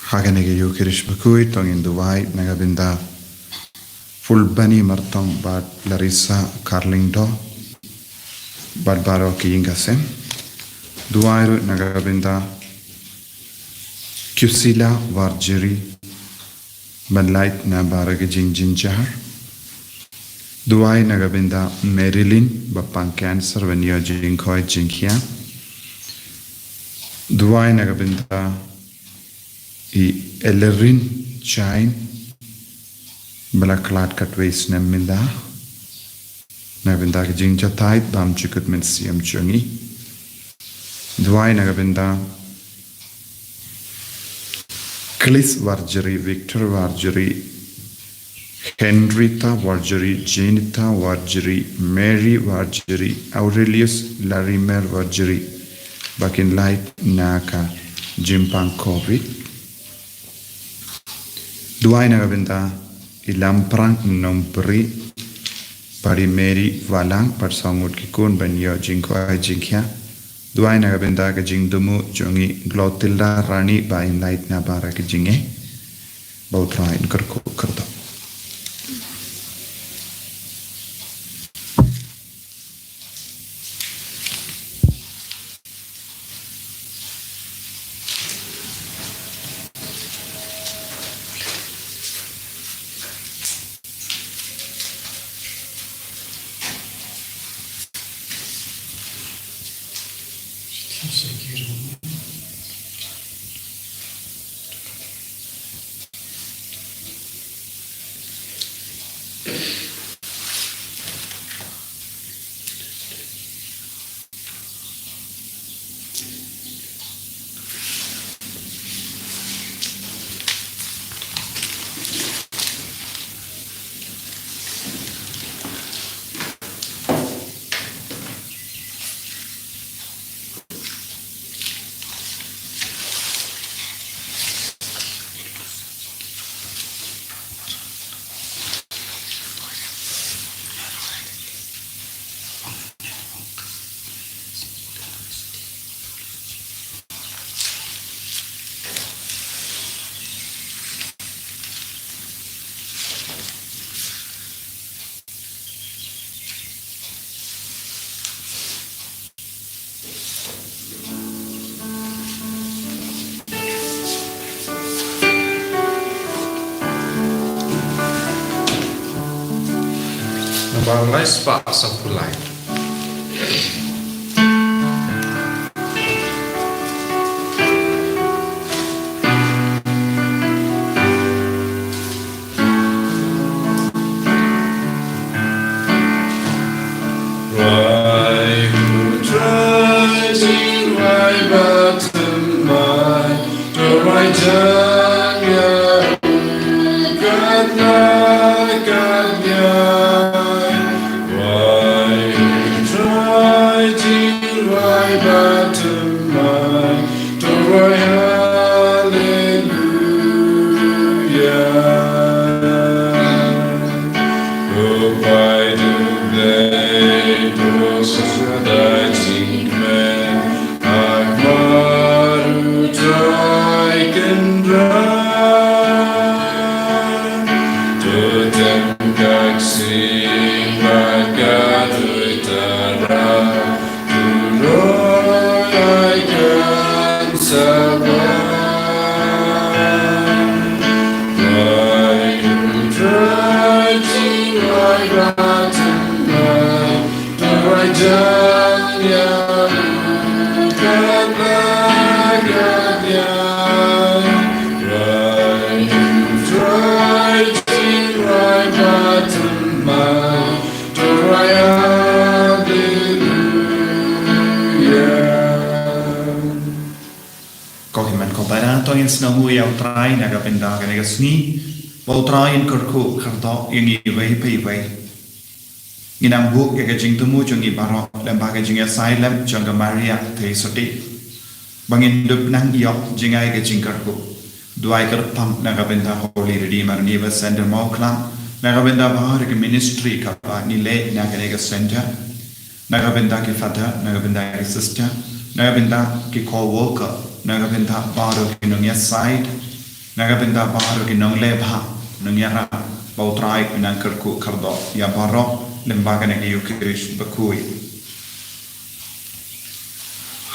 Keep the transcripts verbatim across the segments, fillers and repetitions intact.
Ha kane ka Eucharist bakhuid to ngin duwai na ka bynta Fulbani Martong bad Larissa Karlingdo bad baroh ki ïing ki sem. Duwai ruh na ka bynta Kusila Warjri ban lait na baroh ki jingjynjar. Duwai na ka bynta Marilyn ba pang cancer ban ïoh jingkhuid jingkhiah. Duwai na ka bynta i Elerin Chain ba la khlad katwei snem mynta. Na ka bynta ka jingjatai bam jukut mynsiem jong ngi. Duwai na ka bynta Chris Warjri, Victor Warjri, Henrietta Warjri, Jenita Warjri, Mary Warjri, Aurelius Larimer Warjri ba kin lait na ka jingpang covid. Duwai na ka bynta i Lamprang Nongbri bad i Mary Walang bad saw ngut ki khun ban ïoh jingkhuid jingkhiah. Duwai na ka bynta ka jingthmu jong i Clotilda Rani ba in lait na baroh ki jingeh. Ba U Trai un kyrkhu kyrdoh. Nambar lai spah sawphew lai. Wai U Trai, jingwai bad thymmai, to wai jong nga u katna katngai. Wai U Trai, jingwai bad thymmai, to wai haleluya. Ko Blei, ko Blei, to sngewsih da jingkmen, ha khmat U Trai Kynrad. To tem ka ksiew bad ka duitara, to roi ai kan sa wan. Wai U Trai, jingwai bad thymmai, to wai jong nga u katna katngai. Wai U Trai, jingwai bad thymmai, to wai haleluya. Ko hynmen ko para, to ngin sngewnguh ïa U Trai na ka bynta kane ka sngi. Ba U Trai un kyrkhu kyrdoh ïa ngi iwei pa iwei. Ngin ym buh ïa ka jingthmu jong ngi baroh lyngba ka jingïasaid lem jong ka Maria Theisotti. Ba ngin dup nang ïoh jngai ka jingkyrkhu. Duwai kyrpang na ka bynta Holy Redeemer Neighbor Center Mawkhlang, na ka bynta baroh ki ministry kaba ngi leh na kane ka center, na ka bynta ki father, na ka bynta ki sister, na ka bynta ki co-worker, na ka bynta baroh ki nongïasaid. Na ka bynta baroh ki nongleh bha, nongïarap, ba U Trai un nang kyrkhu kyrdoh ïa baroh lyngba kane ka Eucharist bakhuid.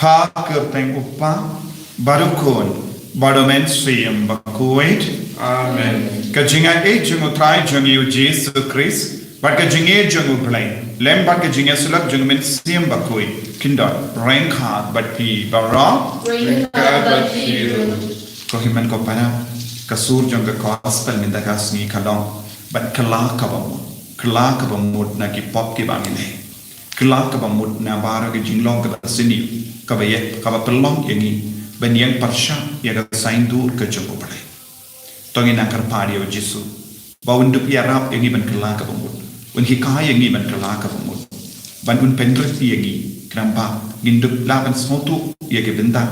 Ha ka kyrteng U Kpa, bad U Khun, bad U Mynsiem Bakhuid. Amen. Ka jingaiei jong U Trai jong ngi U Jisu Khrist, bad ka jingïeit jong U Blei, lem bad ka jingïasyllok jong U Mynsiem Bakhuid, kin don ryngkat bad phi baroh. Ryngkat bad phi ruh. Ko hynmen ko para, ka sur jong ka gospel mynta ka sngi ka long, bad kylla kaba mut, kylla kaba mut na ki pop kiba ngi leh. Kylla kaba mut na baroh ki jinglong kiba sniew, kaba ïa, kaba pynlong ïa ngi ban ïeng pyrshah ïa ka saiñdur ka jong U Blei. To ngin nang kyrpad ïa U Jisu ba un dup ïarap ïa ngi ban kylla kaba mut, un hikai ïa ngi ban kylla kaba mut, ban un pynrit ïa ngi, khnang ba ngin dup lah ban sngewthuh ïa ki bynta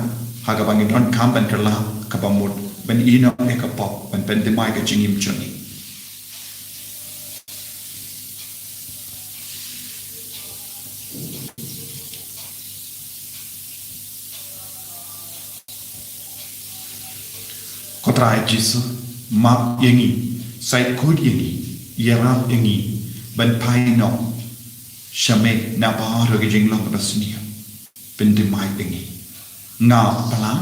ha kaba ngin donkam ban kylla kaba mut, ban ïehnoh ïa ka pop, ban pynthymmai ka jingim jong ngi. Ko Trai Jisu, map ïa ngi, sait khuid ïa ngi, ïarap ïa ngi ban phai noh sha me na baroh ki jinglong kiba sniew. Pynthymmai ïa ngi. Nga pla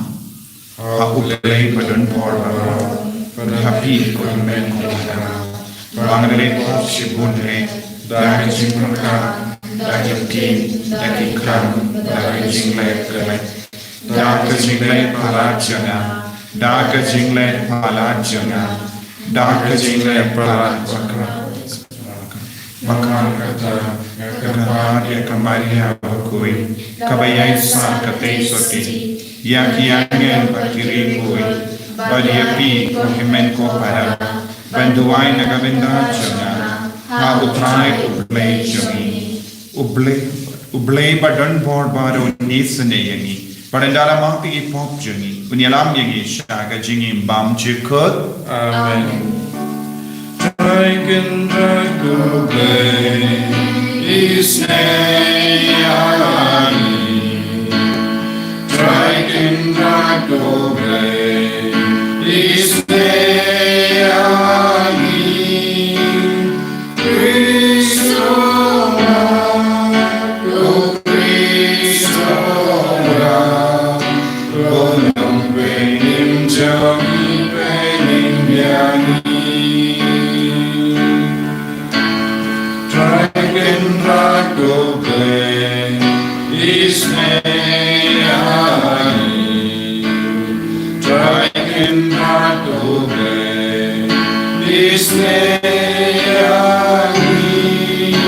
ha U Blei ba don bor baroh, bad ha phi ko hynmen ko para, ba nga leh pop shibun leh, da ka jingpyrkhat, da ka jingtim, da ka jingklam, da ka jingleh kylleh, da ka jingleh palat jong nga, da ka jingleh palat jong nga, da ka jingleh palat jong nga. Ba kata nga kyrpad ïa ka Maria bakhuid, kaba ïaisah ka tei sotti ïa ki angel bad ki riewkhuid, bad ïa phi ko hynmen ko para, ban duwai na ka bynta jong nga ha U Trai U Blei jong ngi. U Blei, U Blei ba don bor baroh un isynei ïa ngi, bad un da la map ïa ki pop jong ngi, un ïalam ïa ngi sha ka jingim bymjukut. Amen. Trai Kynrad U Blei, isynei ïa ngi. Trai Kynrad U Blei, isynei ïa ngi. Khrist u ong, O Khrist u ong, ko Nongpynim jong ngi, pynim ïa ngi. Trai Kynrad U Blei, isynei ïa ngi. Trai Kynrad U Blei, isynei ïa ngi.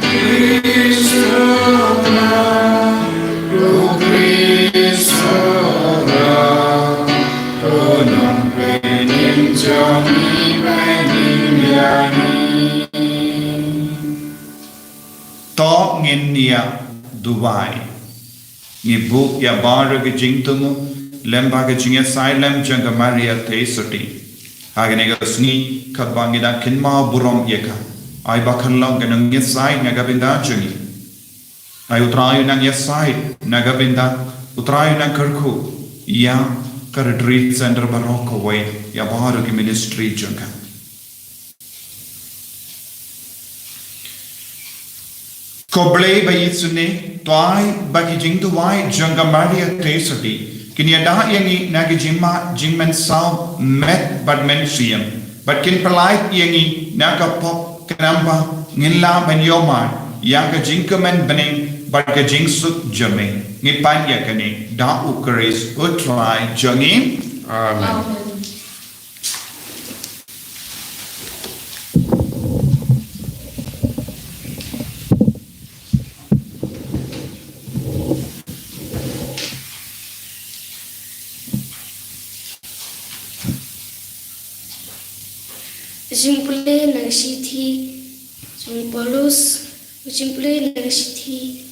Khrist u ong, O Khrist u ong, ko Nongpynim jong ngi, pynim ïa ngi. To ngin ïa duwai. Ngi buh ïa baroh ki jingthmu lem bad ka jingïasaid lem jong ka Maria Theisotti ha kane ka sngi, katba ngi da kynmaw burom ïa ka. Ai ba kan long ka nongïasaid na ka bynta jong ngi. Ai U Trai u nang ïasaid na ka bynta, U Trai u nang kyrkhu ïa ka retreat center baroh kawei, ïa baroh ki ministry jong ka. Ko Blei ba isynei, to ai ba ki jingduwai jong ka Maria Theisotti kin ïada ïa ngi na ki jingma jingmynsaw met bad mynsiem, bad kin pyllait ïa ngi na ka pop, khnang ba ngin lah ban ïoh mat ïa ka jingkmen bneng bad ka jingsuk jong me. Ngi pan ïa kane da U Khrist U Trai jong ngi. Amen. Amen. Jingpule na ka shithi jong u Paulus, jingpule na ka shithi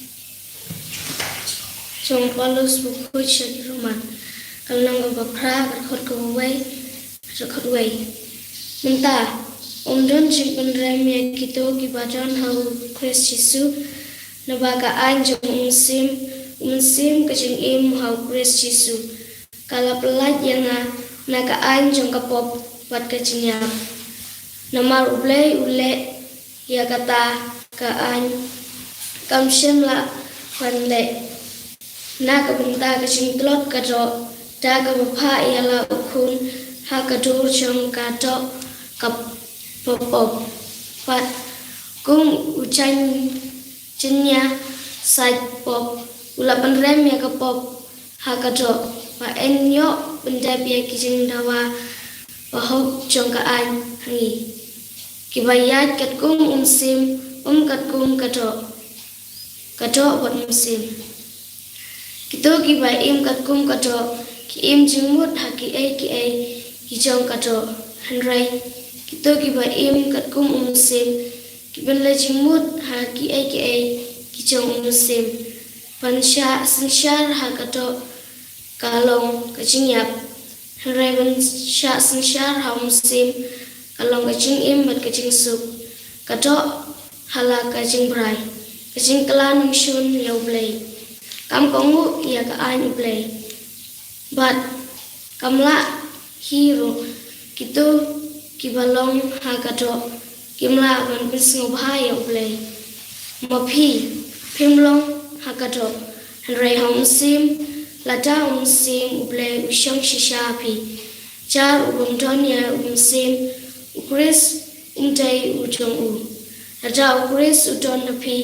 jong u Paulus bakhuid sha ki Roman, ka lynnong kaba phra, ka dkhot kaba wei, ka dkhot wei. Mynta, ym don jingpynrem ïa kito kiba don ha U Khrist Jisu, naba ka aiñ jong U Mynsiem, U Mynsiem ka jingim ha U Khrist Jisu, ka la pyllait ïa nga na ka aiñ jong ka pop bad ka jingïap. Namar U Blei u leh ïa kata ka aiñ, kam shym lah ban leh na ka bynta ka jingtlot ka doh, da kaba phah ïa la u khun ha ka dur jong ka doh ka pop. Bad kum u jaiñ jingïasait pop, u la pynrem ïa ka pop ha ka doh, ba yn ïoh pyndep ïa ki jingdawa bahok jong ka aiñ ha ngi. Kiba ïaid katkum u mynsiem, um katkum ka doh, ka doh bad u mynsiem. Kito kiba im katkum ka doh, ki im jingmut ha kiei kiei ki jong ka doh. Hynrei kito kiba im katkum u mynsiem, ki pynleit jingmut ha kiei kiei ki jong u mynsiem. Ban shah synshar ha ka doh ka long ka jingïap, hynrei ban shah synshar ha u mynsiem ka long ka jingim bad ka jingsuk. Ka doh ha la ka jingbrai, ka jingkylla nongshun ïa U Blei. Kam kohnguh ïa ka aiñ U Blei. Bad kam lah hi ruh, kito kiba long ha ka doh kim lah ban pynsngewbha ïa U Blei. Ma phi, phim long ha ka doh, hynrei ha u mynsiem, lada u mynsiem U Blei u shong shisha ha phi. Jar u bym don ïa u mynsiem U Khrist um dei u jong u. Lada U Khrist u don ha phi,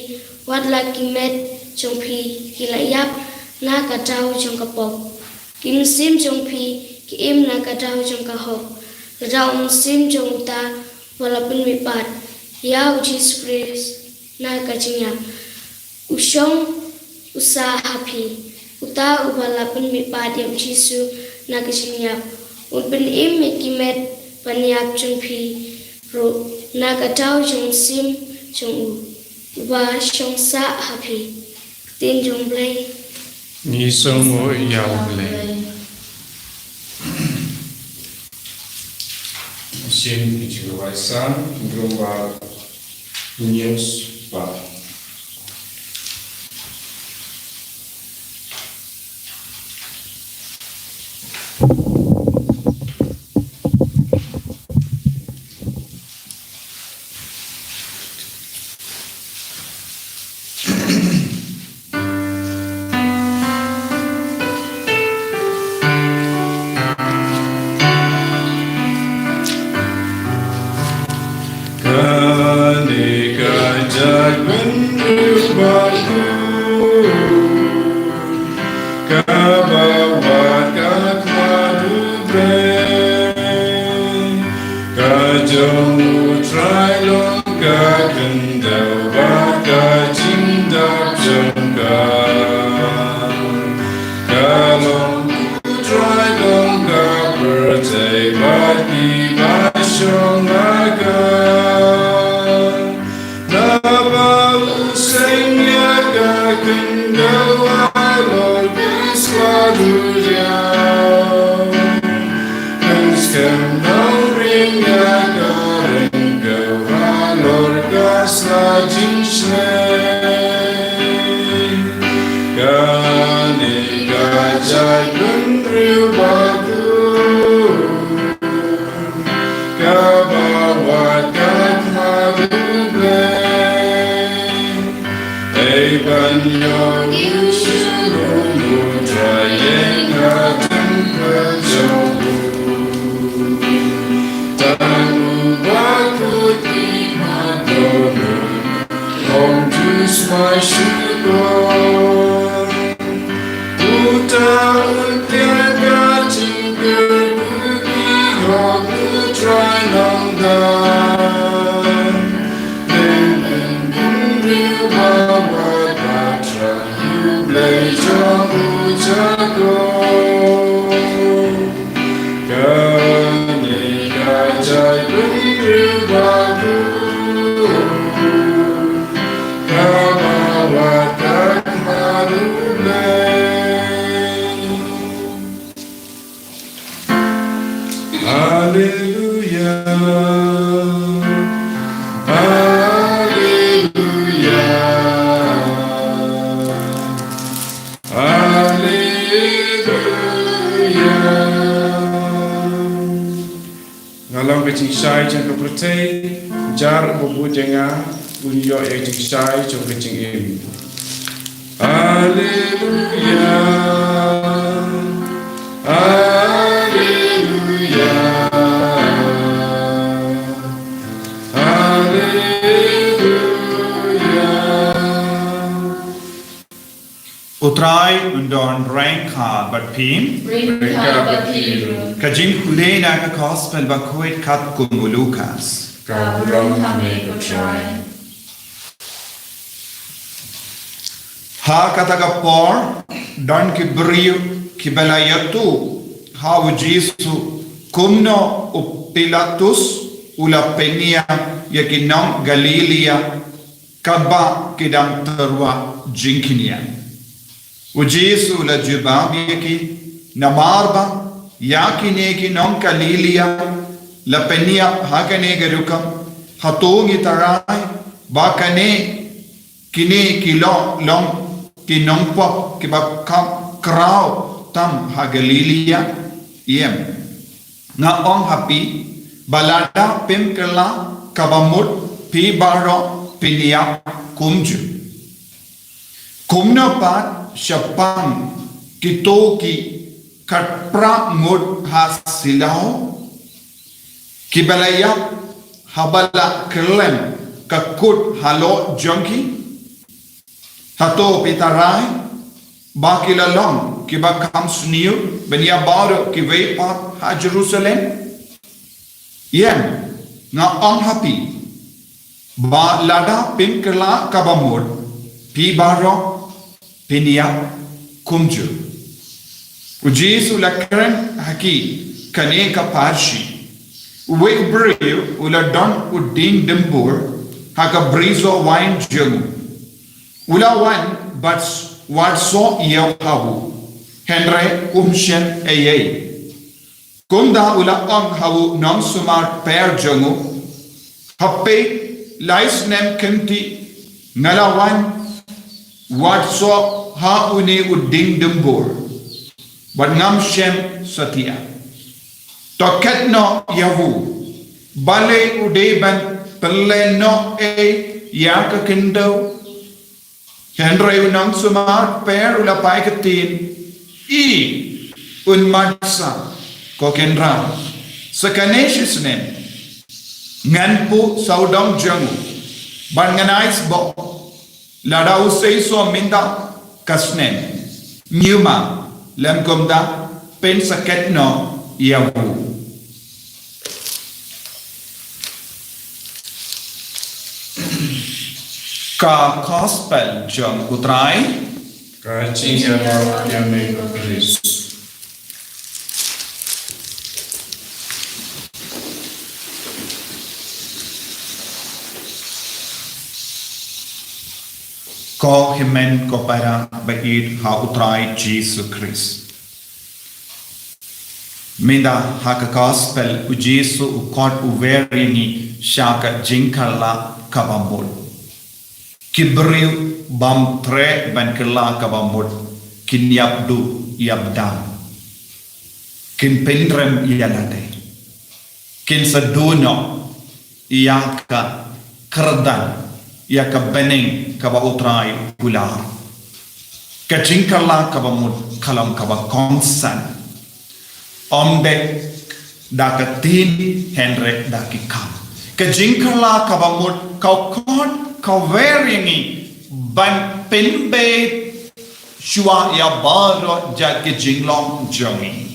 wat la ki met jong phi ki la ïap na ka daw jong ka pop. Ki mynsiem jong phi ki im na ka daw jong ka hok. Lada u mynsiem jong uta uba la pynmihpat ïa U Jisu Khrist na ka jingïap u shong u sah ha phi, uta uba la pynmihpat ïa U Jisu na ka jingïap, un pynim ïa ki met ban ïap jong phi ruh na ka daw jong u mynsiem jong u uba shong sah ha phi. Ktien jong U Blei. Ngi sngewnguh ïa U Blei. Sien ki jingrwai psalm, ki jingrwai pynïaid ba. Kane ka jaitbynriew bakhuid, kaba wad ka khmat U Blei. Ka jong U Trai long ka khyndew bad ka jingdap jong ka. Ka long U Trai long ka pyrthei bad kiba shong ha ka. Naba u seng ïa ka khyndew halor ki skla duriaw. Kan skhem nongrim ïa ka ryngkew halor ka sla jingshlei. Kane ka jaitbynriew bakhuid, kaba wad ka khmat U Blei. Ei ban ïoh u shynrung U Trai ïeng ha temple jong u. Tang u bakhuid ki mat don u, ong ju smai shukor. Uta un pdiang ka jingkyrkhu ki hok U Trai Nongdan. Lehnoh bynriew ba wad ba trai, U Blei jong u Jakob. Kane ka jaitbynriew bakhuid, kaba wad ka khmat U Blei. Haleluya. Haleluya. Haleluya. jingshai jong ka pyrthei, jar uba bud ïa nga, un ïoh ïa ka jingshai jong ka jingim. Haleluya. Haleluya. Haleluya. U Trai un don ryngkat bad phi. Ryngkat bad phi ruh. Ka jingpule na ka Gospel bakhuid katkum u Lukas. Ka burom ha me ko Trai. Ha kata ka por, don ki briew kiba la ïathuh ha u Jisu kumno u Pilatus u la pynïap ïa ki nong Galilaia katba ki dang tyrwa jingkynïap. U Jisu u la jubab ïa ki, namar ba ïa kine ki nong Galilaia la pynïap ha kane ka rukom, hato ngi tharai ba kane, kine ki long, long ki nongpop kiba kham khraw tam ha Galilaia? Ïem. Nga ong ha phi ba lada phim kylla kaba mut, phi baroh phin ïap kumjuh. Kumno pat shaphang kito ki khatphra ngut ha Siloam kiba la ïap haba la kyllem ka kut halor jong ki? Hato phi tharai ba ki la long kiba kham sniew ban ïa baroh kiwei pat ha Jerusalem? Ïem, nga ong ha phi ba lada phim kylla kaba mut, phi baroh phin ïap kumjuh. U Jisu u la kren ha ki kane ka parshi. Uwei u briew u la don u dieng dumbur ha ka bri soh wain jong u. U la wan bad wad soh ïa u ha u, hynrei um shem ei ei. Kumta u la ong ha u nongsumar pyrshah jong u, ha phi lai snem kynthih nga la wan wad soh ha une u dieng dumbur, bad ngam shem satia. To khet noh ïa u, balei u dei ban pynlehnoh ei ïa ka khyndew? Hynrei u nongsumar pyrshah u la phai ktien, i un mat sa, ko kynrad. Sa kane shi snem ngan buh sawdong jong u, bad ngan ai sboh, lada u sei soh mynta ka snem, ñiuma lem kumta phin sa khet noh ïa u. Ka Gospel jong u Trai. Ka jingïaroh ïa me ko Khrist. Ko hynmen ko para ba ïeit ha u Trai Jisu Khrist. Mynta ha ka Gospel u Jisu u khot u wer ïa ngi sha ka jingkylla kaba mut. Ki briew bym treh ban kylla kaba mut kin ïap duh ïap dam. Kin pynrem ïa lade. Kin sa duh noh ïa ka kyrdan, ïa ka bneng kaba u Trai u kular. Ka jingkylla kaba mut ka long kaba kongsan. Ym dei da ka ktien hynrei da ki kam. Ka jingkylla kaba mut ka khot ka wer ïa ngi ban pynbeit shuwa ïa baroh jait ki jinglong jong ngi.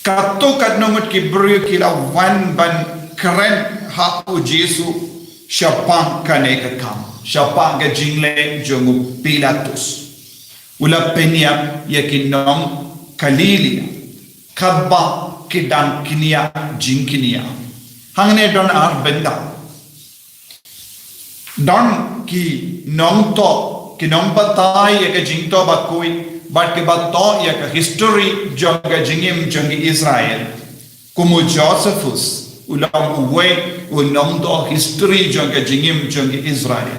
Katto katno ngut ki briew ki la wan ban kren ha u Jisu shaphang kane ka kam, shaphang ka jingleh jong u Pilatus. U la pynïap ïa ki nong Galilaia katba ki dang kynïap jingkynïap. Hangne don ar bynta. Don ki nongthoh, ki nongbatai ïa ka jingthoh bakhuid, bad kiba thoh ïa ka history jong ka jingim jong ki Israel. Kum u Josephus, u long uwei u nongthoh history jong ka jingim jong ki Israel.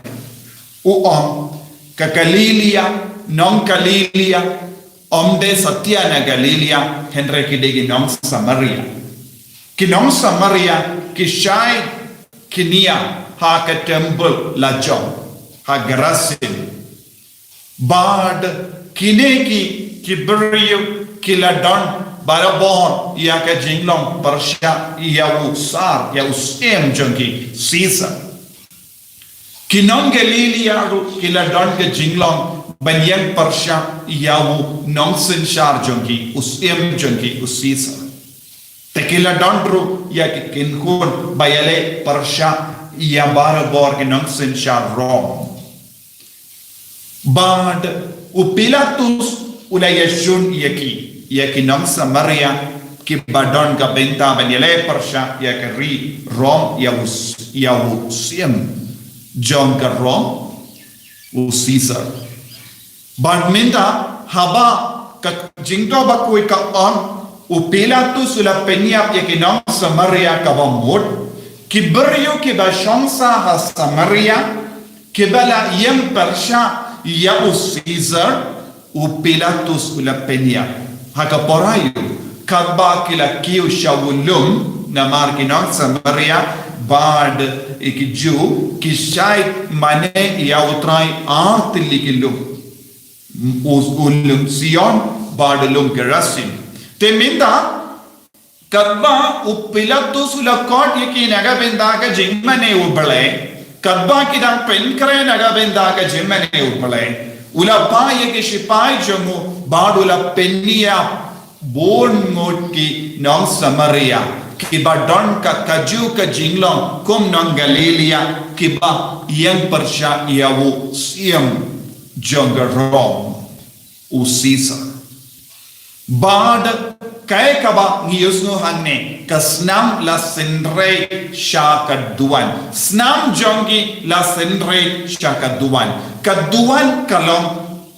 U ong, ka Galilaia, nong Galilaia, Ym dei satia na Galilaia, hynrei ki dei ki nong Samaria. Ki nong Samaria ki shai ki nia ha ka temple la jong ha Gerasim. Bad kine ki, ki briew ki la don barabor ïa ka jinglong pyrshah ïa u sar, ïa u syiem jong ki, Caesar. Ki nong Galilaia ruh ki la don ka jinglong ban ïeng pyrshah ïa u nongsynshar jong ki, u syiem jong ki, u Caesar. Te ki la don ruh ïa ki kynhun ba ïaleh pyrshah ïa barabor ki nongsynshar Rom. Bad u Pilatus u la ïashun ïa ki, ïa ki nong Samaria kiba don ka bynta ban ïaleh pyrshah ïa ka ri Rom, ïa u s-, ïa u syiem jong ka Rom, u Caesar. Bad mynta haba ka jingthoh bakhuid ka on, u Pilatus u la pynïap ïa ki nong Samaria kaba mut, ki briew kiba shong sah ha Samaria, kiba la ïeng pyrshah ïa u Caesar, u Pilatus u la pynïap. Ha ka por aïu, katba ki la kiew sha u lum, namar ki nong Samaria bad ki Jiw ki shait mane ïa u Trai ar tylli ki lum. U, u lum Sion bad u lum Gerasim. Te mynta, katba u Pilatus u la khot ïa ki na ka bynta ka jingmane U Blei, katba ki dang pynkhreh na ka bynta ka jingmane U Blei, u la phah ïa ki shipai jong u bad u la pynïap bun ngut ki nong Samaria kiba don ka kajuh ka jinglong kum nong Galilaia kiba ïeng pyrshah ïa u syiem jong ka Rom, u Caesar. Bad kaei kaba ngi ïohsngew hangne, ka snam la synreit sha ka duwan. Snam jong ki la synreit sha ka duwan. Ka duwan ka long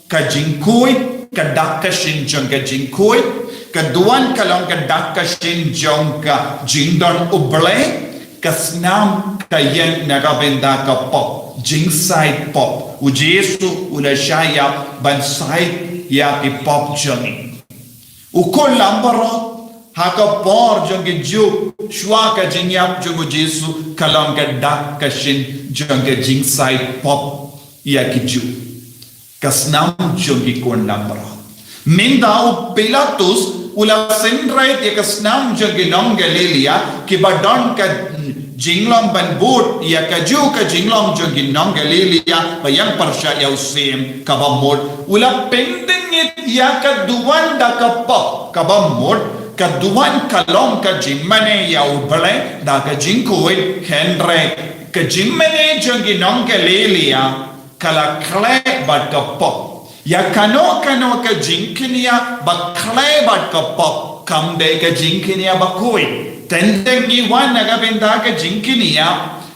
ka jingkhuid, ka dak ka shin jong ka jingkhuid. Ka duwan ka long ka dak ka shin jong ka jingdon U Blei. Ka snam ka ïeng na ka bynta ka pop, jingsaid pop. U Jisu u la shah ïap ban said ïa ki pop jong ngi. U khun lambaroh ha ka por jong ki Jiw, shuwa ka jingïap jong u Jisu, ka long ka dak ka shin jong ka jingsaid pop ïa ki Jiw. Ka snam jong ki khun lambaroh. Mynta u Pilatus u la synreit ïa ka snam jong ki nong Galilaia kiba don ka jinglong ban bud ïa kajuh ka jinglong jong ki nong Galilaia ba ïeng pyrshah ïa u syiem kaba mut. U la pyndengit ïa ka duwan da ka pop kaba mut. Ka duwan ka long ka jingmane ïa U Blei da ka jingkhuid, hynrei ka jingmane jong ki nong Galilaia ka la khleh bad ka pop. Ïa kano kano ka jingkñia ba khleh bad ka pop kam dei ka jingkñia bakhuid. Teng teng ngi wan na ka bynta ka jingkñia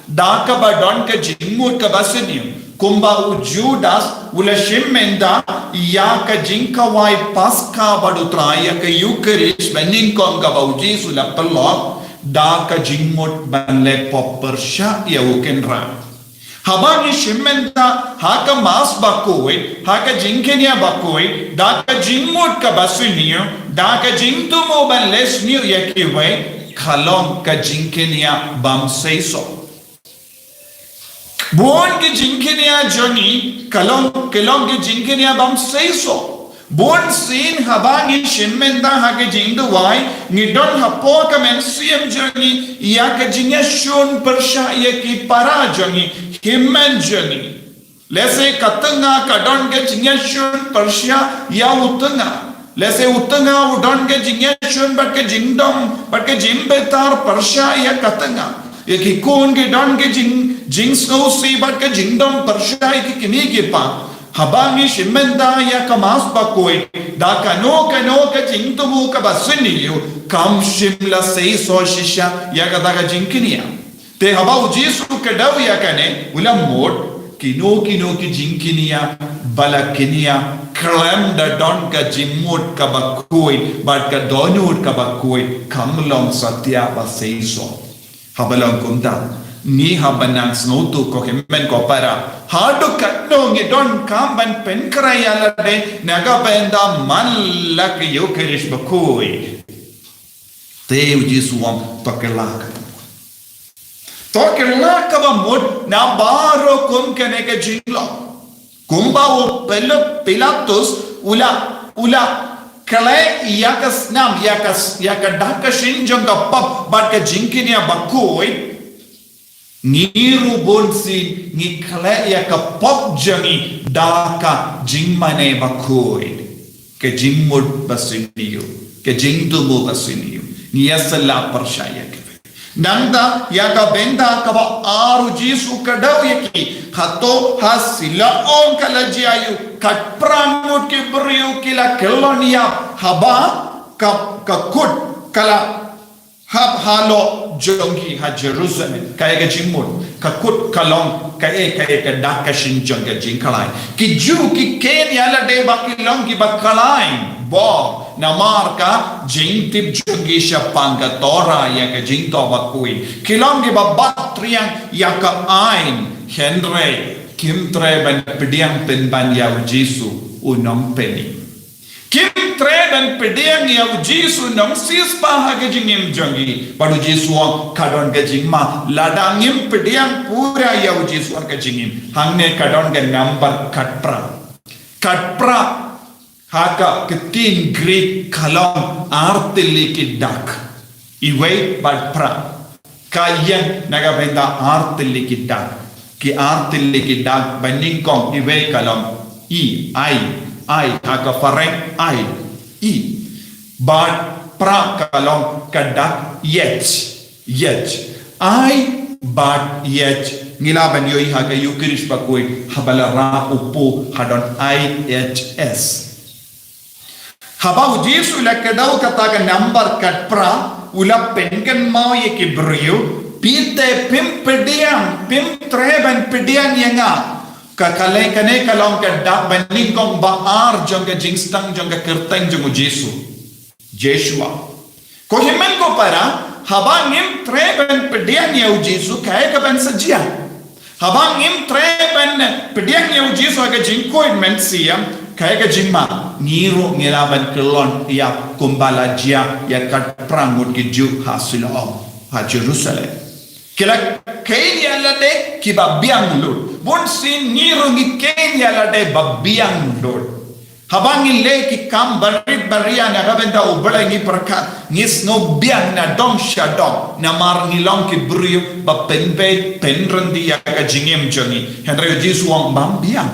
da kaba don ka jingmut kaba sniew. Kumba u Judas u la shim mynta ïa ka jingkhawai Paskha bad u Trai, ïa ka Eucharist ba nyngkong kaba u Jisu u la pynlong, da ka jingmut ban leh pop pyrshah ïa u Kynrad. Haba ngi shim mynta ha ka Mass bakhuid, ha ka jingkñia bakhuid, da ka jingmut kaba sniew, da ka jingthmu ban leh sniew ïa kiwei, ka long ka jingkñia bym seisoh. Bun ki jingkñia jong ngi ka long, ka long ki jingkñia bym seisoh. Bun sien haba ngi shim mynta ha ka jingduwai, ngi don hapoh ka mynsiem jong ngi ïa ka jingïashun pyrshah ïa ki para jong ngi, hynmen jong ngi. Lehse ka tnga ka don ka jingïashun pyrshah ïa u tnga. Lehse u tnga u don ka jingïashun bad ka jingdom, bad ka jingbitar pyrshah ïa ka tnga. Ïa ki khun ki don ka jing, jingsngewsih bad ka jingdom pyrshah ïa ki kmie ki kpa. Haba ngi shim mynta ïa ka Mass bakhuid, da kano kano ka jingthmu kaba sniew, kam shym la seisoh shisha ïa kata ka jingkñia. Te haba u Jisu u kdew ïa kane, u la mut, kino kino ki jingkñia ba la kñia khlem da don ka jingmut kaba khuid bad ka dohnud kaba khuid, kam long satia ba seisoh. Haba long kumta, Ngi hap ban nang sngewthuh ko hynmen ko para. Haduh katno ngi donkam ban pynkhreh ïa lade na ka bynta man la ka Ïukharist bakhuid. Te u Jisu u ong to kylla kaba mut. To kylla kaba mut na baroh kum kane ka jinglong. Kumba u Pil-, Pilatus u la, u la khleh ïa ka snam, ïa ka, ïa ka dak ka shin jong ka pop bad ka jingkñia bakhuid. Ngi ruh bunsien ngi khleh ïa ka pop jong ngi da ka jingmane bakhuid. Ka jingmut ba sniew, ka jingthmu ba sniew. Ngi ïa sngewlah pyrshah ïa ka. Nangta ïa ka bynta kaba ar u Jisu u kdew ïa ki. Hato ha Siloam ka la jia ïa u, khatphra ngut ki briew ki la kyllon ïap haba ka, ka kut ka la hap halor jong ki ha Jerusalem. Kaei ka jingmut? Ka kut ka long kaei, kaei ka dak ka shin jong ka jingkhlaiñ. Ki Jiw ki kheiñ ïa lade ba ki long kiba khlaiñ bor namar ka jingtip jong ki shaphang ka Torah ïa ka jingthoh bakhuid. Ki long kiba bat triang ïa ka aiñ, hynrei kim treh ban pdiang pynban ïa u Jisu u nongpynim. Kim treh ban pdiang ïa u Jisu u nongsiewspah ha ka jingim jong ki. Bad u Jisu u ong ka don ka jingma lada ngim pdiang pura ïa u Jisu ha ka jingim. Hangne ka don ka nambar khatphra. Khatphra ha ka ktien Greek ka long ar tylli ki dak. Iwei bad phra. Ka ïeng na ka bynta ar tylli ki dak. Ki ar tylli ki dak ba nyngkong iwei ka long i, ai, ai, ha ka phareng ai, i. Bad phra ka long ka dak yet, yet. Ai bad yet. Ngi lah ban ïohi ha ka Ïukharist bakhuid haba la rah u po ha don I H S. Haba u Jisu u la kdew kata ka nambar khatphra, u la pynkynmaw ïa ki briew, phi te phim pdiang, phim treh ban pdiang ïa nga. Ka kane, kane ka long ka dak ba nyngkong ba ar jong ka jingsdang jong ka kyrteng jong u Jisu. Jeshua. Ko hynmen ko para, haba ngim treh ban pdiang ïa u Jisu, kaei kaban sa jia? Haba ngim treh ban pdiang ïa u Jisu ha ka jingkhuid mynsiem, kaei ka jingma? Ngi ruh ngi lah ban kyllon ïa kumba la jia ïa khatphra ngut ki Jiw ha Siloam, ha Jerusalem. Ki la kheiñ ïa lade kiba biang lut. Bunsien ngi ruh ngi kheiñ ïa lade ba biang lut. Haba ngi leh ki kam barit baria na ka bynta U Blei ngi pyrkhat, ngi sngew biang na dong sha dong, namar ngi long ki briew ba pynbeit pynryntih ïa ka jingim jong ngi. Hynrei u Jisu u ong bym biang.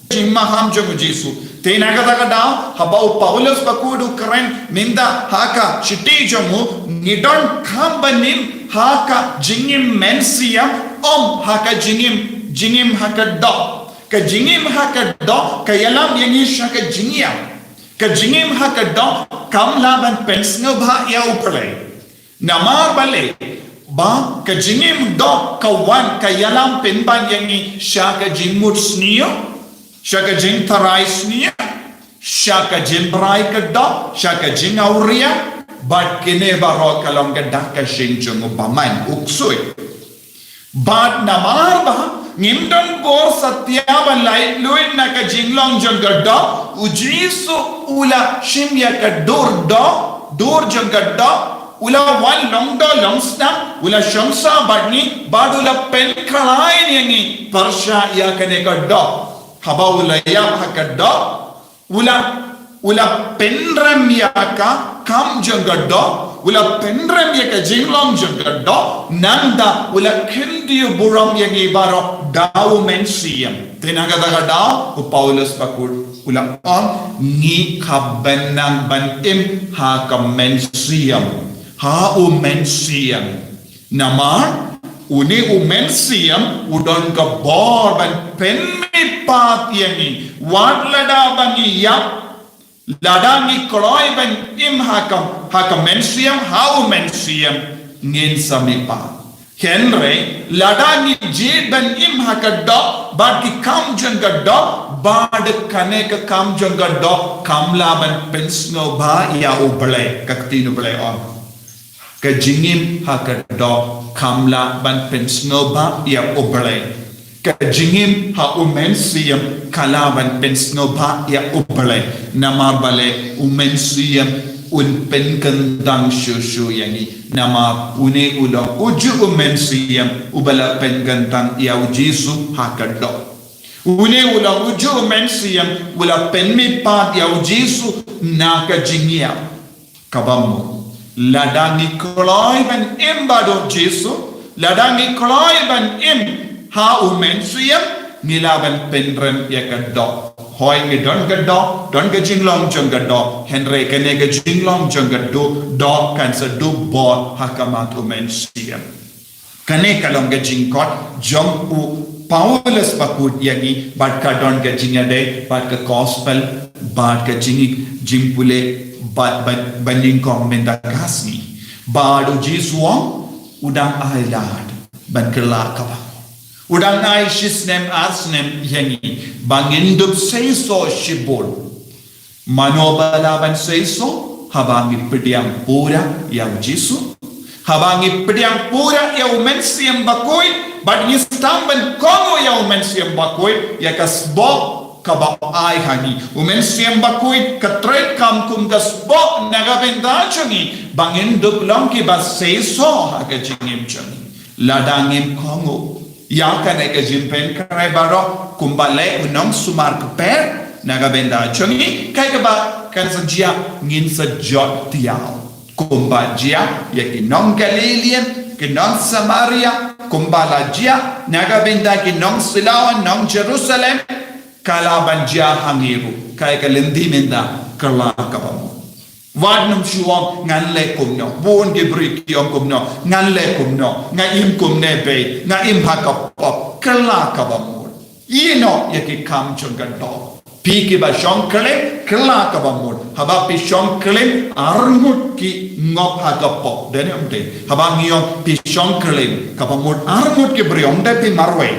Jingmaham jong u Jisu. Te na kata ka daw, haba u Paulus bakhuid u kren mynta ha ka shithi jong u, ngi donkam ban im ha ka jingim mynsiem, ym ha ka jingim, jingim ha ka doh. Ka jingim ha ka doh ka ïalam ïa ngi sha ka jingïap. Ka jingim ha ka doh kam lah ban pynsngewbha ïa U Blei. Namar balei? Ba ka jingim doh ka wan ka ïalam pynban ïa ngi sha ka jingmut sniew, sha ka jingtharai sniew, sha ka jingbrai ka doh, sha ka jingawria, bad kine baroh ka long ka dak ka shin jong u bymman, u ksuid. Bad namar ba ngim don bor satia ban lait luid na ka jinglong jong ka doh, u Jisu u la shim ïa ka dur doh, dur jong ka doh, u la wan long doh long snam, u la shong sah bad ngi, bad u la pynkhlaiñ ïa ngi pyrshah ïa kane ka doh. Haba u la ïap ha ka doh, u la, u la pynrem ïa ka kam jong ka doh, u la pynrem ïa ka jinglong jong ka doh, nangta u la kyntiew burom ïa ngi baroh da u Mynsiem. Te na kata ka daw, u Paulus bakhuid u la ong, ngi hap ban nang ban im ha ka Mynsiem, ha u Mynsiem. Namar une u Mynsiem u don ka bor ban pynmihpat ïa ngi. Wat lada ba ngi ïap, lada ngi kloi ban im ha ka, ha ka Mynsiem, ha u Mynsiem, ngin sa mihpat. Hynrei lada ngi jied ban im ha ka doh bad ki kam jong ka doh, bad kane ka kam jong ka doh kam lah ban pynsngewbha ïa U Blei, ka ktien U Blei ong. Ka jingim ha ka doh kam lah ban pynsngewbha ïa U Blei. Ka jingim ha U Mynsiem ka lah ban pynsngewbha ïa U Blei. Namar balei? U Mynsiem un pynkyntang shuh shuh ïa ngi. Namar une u long uju U Mynsiem uba la pynkyntang ïa U Jisu ha ka doh. Une u long uju U Mynsiem uba la pynmihpat ïa U Jisu na ka jingïap. Kaba mut, lada ngi kloi ban im bad U Jisu, lada ngi kloi ban im ha U Mynsiem, ngi lah ban pynrem ïa ka doh. Hooid, ngi don ka doh, don ka jinglong jong ka doh, hynrei kane ka jinglong jong ka doh, doh kan sa dup bor ha khmat U Mynsiem. Kane ka long ka jingkhot jong u Paulus bakut ïa ngi, bad ka don ka jingïadei bad ka gospel, bad ka jing, jingpule, bad, bad, bad nyngkong mynta ka sngi. Bad U Jisu u ong, u dang ailad ban kylla kaba mut. U dang ai shi snem ar snem ïa ngi ba ngin dup seisoh shibun. Mano ba lah ban seisoh? Haba ngi pdiang pura ïa U Jisu, haba ngi pdiang pura ïa U Mynsiem Bakhuid, bad ngi sdang ban kohnguh ïa U Mynsiem Bakhuid, ïa ka sboh kaba u ai ha ngi. U Mynsiem Bakhuid ka treikam kum ka sboh na ka bynta jong ngi, ba ngin dup long kiba seisoh ha ka jingim jong ngi. Lada ngim kohnguh ïa kane ka jingpynkhreh baroh, kumba leh u nongsumar kper na ka bynta jong ngi, kaei kaba kan sa jia? Ngin sa jot thiaw. Kumba jia ïa ki nong Galilee, ki nong Samaria, kumba la jia na ka bynta ki nong Siloam, nong Jerusalem, ka lah ban jia ha ngi ruh. Kaei ka lynti mynta? Kylla kaba mut. Wat nym shu ong ngan leh kumno. Bun ki briew ki ong kumno, ngan leh kumno, nga im kumne beit, nga im ha ka pop. Kylla kaba mut. Ïehnoh ïa ki kam jong ka doh. Phi kiba shong klim, kylla kaba mut. Haba phi shong klim, arngut ki ngop ha ka pop. Dei ne ym dei? Haba ngi ong phi shong klim, kaba mut arngut ki briew, ym dei phi marwei.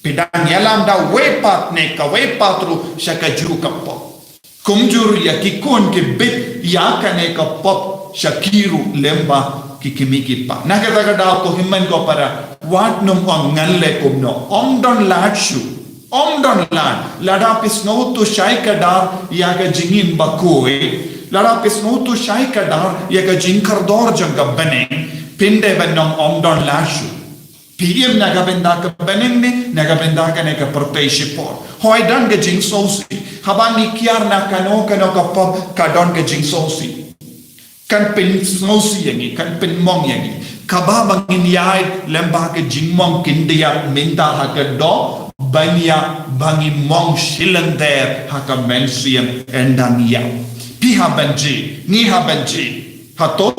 Phi dang ïalam da wei pat ne kawei pat ruh sha kajuh ka pop. Kumjuh ruh ïa ki khun ki bit ïa kane ka pop sha ki ruh lyngba ki kmie ki kpa. Na kata ka daw ko hynmen ko para, wat nym ong ngan leh kumno. Ym don lad shuh. Ym don lad. Lada phi sngewthuh shai kdar ïa ka jingim bakhuid, lada phi sngewthuh shai kdar ïa ka jingkordor jong ka bneng, phin dei ban ong ym don lad shuh. Phi im na ka bynta ka bneng ne na ka bynta kane ka pyrthei shipor? Hooid, don ka jingsngewsih. Haba ngi kiar na kano kano ka pop ka don ka jingsngewsih. Kan pynsngewsih ïa ngi, kan pynmong ïa ngi. Kaba ba ngin ïaid lyngba ka jingmong khyndiat mynta ha ka doh, ban ïa ba ngi mong shilynter ha ka mynsiem ynda ngi ïap. Phi hap ban jied, ngi hap ban jied. Hato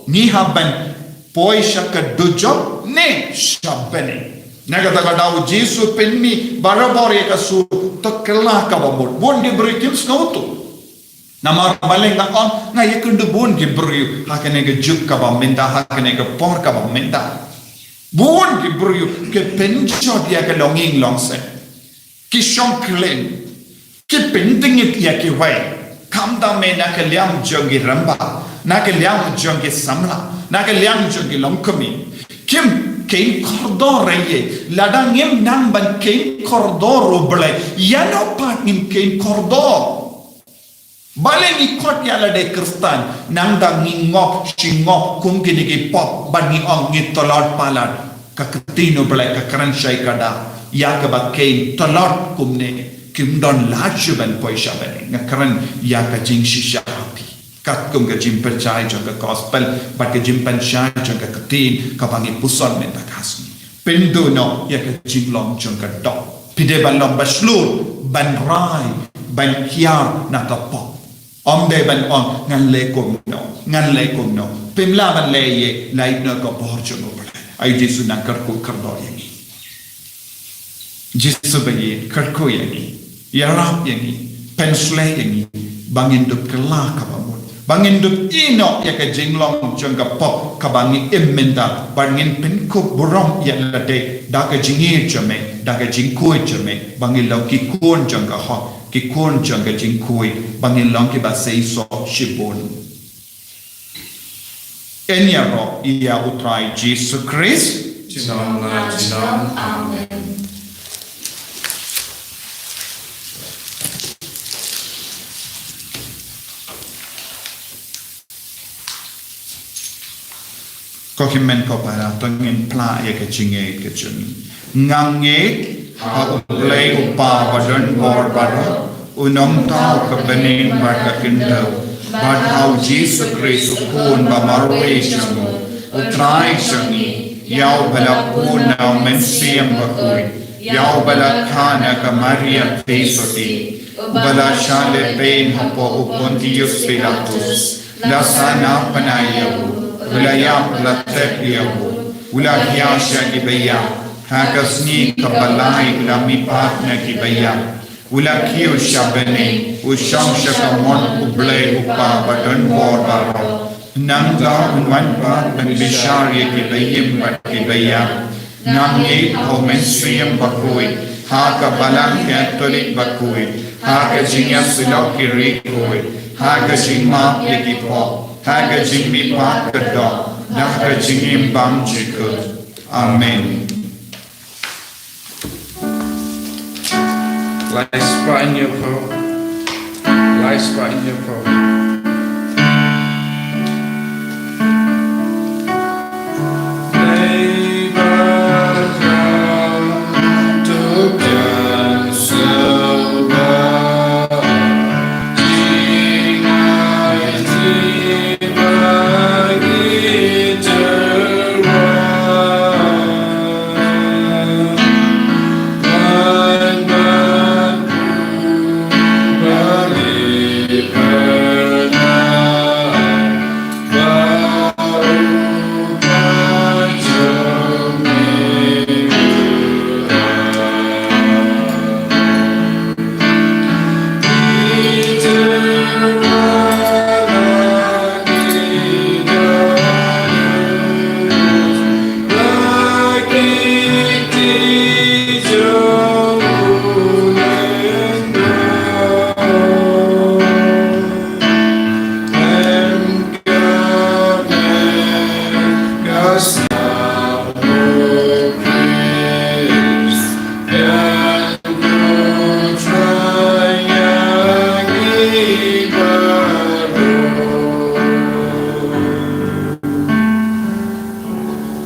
ngi hap ban poi sha ka dujok ne sha bneng? Na kata ka daw U Jisu u pynmih barabor ïa ka sur, to kylla kaba mut. Bun ki briew kim sngewthuh. Namar balei nga ong, nga ïakynduh bun ki briew ha kane ka juk kaba mynta, ha kane ka por kaba mynta. Bun ki briew ki pynjot ïa ka longïing longsem. Ki shong klim. Ki pyntngit ïa kiwei. Khamtam eh na ka liang jong ki rangbah, na ka liang jong ki samla, na ka liang jong ki longkmie. Kim kheiñ kordor ei ei. Lada ngim nang ban kheiñ kordor U Blei, ïano pat ngin kheiñ kordor? Balei ngi khot ïa lade Khristan, nangta ngi ngop shi ngop kum kine ki pop, bad ngi ong ngi tlot palat. Ka ktien U Blei ka kren shai kdar ïa kaba kheiñ tlot kumne. Kim don lad shuh ban poi sha bneng. Nga kren ïa ka jingshisha ha phi. Katkum ka jingpynshai jong ka gospel bad ka jingpynshai jong ka ktien kaba ngi puson mynta ka sngi. Pynduh noh ïa ka jinglong jong ka doh. Phi dei ban long ba shlur, ban rai, ban hiar na ka pop. Ym dei ban ong ngan leh kumno, ngan leh kumno. Phim lah ban leh ei ei, lait noh ka bor jong U Blei. Ai Jisu nang kyrkhu kyrdoh ïa ngi. Jisu ba ïeit, kyrkhu ïa ngi. Ïarap ïa ngi. Pynshlei ïa ngi. Ba ngin dup kylla kaba mut. Ba ngin dup ïehnoh ïa ka jinglong jong ka pop kaba ngi im mynta. Ba ngin pynkup burom ïa lade da ka jingïeit jong me, da ka jingkhuid jong me. Ba ngin long ki khun jong ka hok, ki khun jong ka jingkhuid. Ba ngin long kiba seisoh shibun. Ngin ïaroh ïa U Trai Jisu Khrist. Junom la junom. Amen. Ko hynmen ko para, to ngin phla ïa ka jingngeit ka jong ngi. Nga ngeit ha U Blei U Kpa ba don bor baroh, U Nongthaw ka bneng bad ka khyndew, bad ha U Jisu Khrist U Khun ba marwei jong U, U Trai jong ngi, ïa uba la bun na U Mynsiem Bakhuid, ïa uba la kha na ka Maria Theisotti, uba la shah lehbeiñ hapoh u Pontius Pilatus, la sahnarphna ïa u, u la ïap, la tep ïa u, u la hiar sha kiba ïap, ha ka sngi kaba lai u la mihpat na kiba ïap, u la kiew sha bneng, u shong sha kamon U Blei U Kpa ba don bor baroh. Nangta un wan pat ban bishar ïa kiba im bad kiba ïap. Nga ngeit ha U Mynsiem Bakhuid, ha ka Balang Katholik bakhuid, ha ka jingïasyllok ki riewkhuid, ha ka jingmap ïa ki pop, ha ka jingmihpat ka doh, da ka jingim bymjukut. Amen. Lai spah in ïa phew. Lai spah in ïa phew.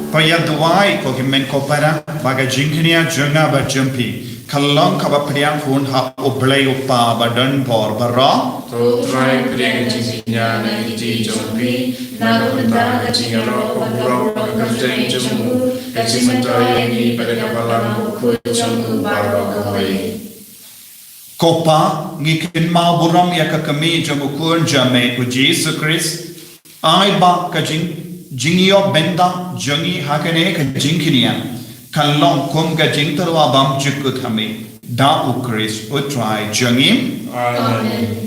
Ba ïa duwai ko hynmen ko para, ba ka jingkñia jong nga bad jong phi kan long kaba pdiang hun ha U Blei U Kpa ba don bor baroh. To Trai pdiang ka jingkñia na ka kti jong phi, na ka bynta ka jingïaroh ka burom ka kyrteng jong u, ka jingmyntoi ïa ngi bad ïa ka Balang Bakhuid jong u baroh kawei. Ko Pa, ngi kynmaw burom ïa ka kmie jong U Khun jong me U Jisu Khrist. Ai ba ka jing, jingïoh bynta jong ngi ha kane ka jingkñia kan long kum ka jingtyrwa bymjukut ha me, da U Khrist U Trai jong ngi. Amen.